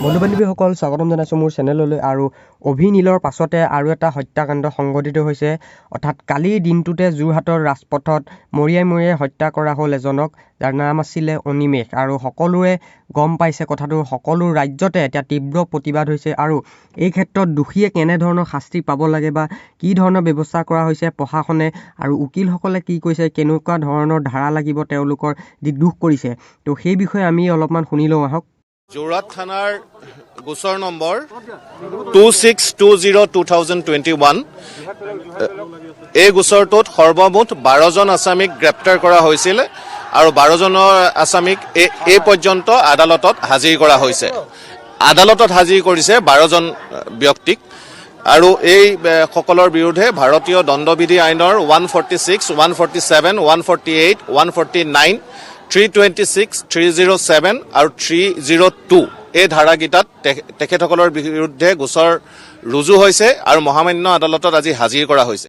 বন্ধু বান্ধৱীসকল, স্বাগতম জনাইছোঁ মোৰ চেনেললৈ। আৰু অভিনীলৰ পাছতে আৰু এটা হত্যাকাণ্ড সংঘটিত হৈছে। অৰ্থাৎ কালিৰ দিনটোতে যোৰহাটৰ ৰাজপথত মৰিয়াই মৰিয়াই হত্যা কৰা হ'ল এজনক, যাৰ নাম আছিলে অনিমেষ। আৰু সকলোৱে গম পাইছে কথাটো। সকলো ৰাজ্যতে এতিয়া তীব্ৰ প্ৰতিবাদ হৈছে। আৰু এই ক্ষেত্ৰত দোষীয়ে কেনেধৰণৰ শাস্তি পাব লাগে বা কি ধৰণৰ ব্যৱস্থা কৰা হৈছে প্ৰশাসনে আৰু উকিলসকলে কি কৈছে, কেনেকুৱা ধৰণৰ ধাৰা লাগিব তেওঁলোকৰ যি দোষ কৰিছে, তো সেই বিষয়ে আমি অলপমান শুনি লওঁ আহক। যোৰহাট থানাৰ গোচৰ নম্বৰ 2620/2021। এই গোচৰটোত সৰ্বমুঠ 12জন আছামীক গ্ৰেপ্তাৰ কৰা হৈছিল আৰু 12জনৰ আছামীক এই পৰ্যন্ত আদালতত হাজিৰ কৰা হৈছে। আদালতত হাজিৰ কৰিছে 12জন ব্যক্তিক। আৰু এই সকলৰ বিৰুদ্ধে ভাৰতীয় দণ্ডবিধি আইনৰ 146, 147, 148, 149, 326, 307 আৰু 302 এই ধাৰাকেইটাত তেখেতসকলৰ বিৰুদ্ধে গোচৰ ৰুজু হৈছে আৰু মহামান্য আদালতত আজি হাজিৰ কৰা হৈছে।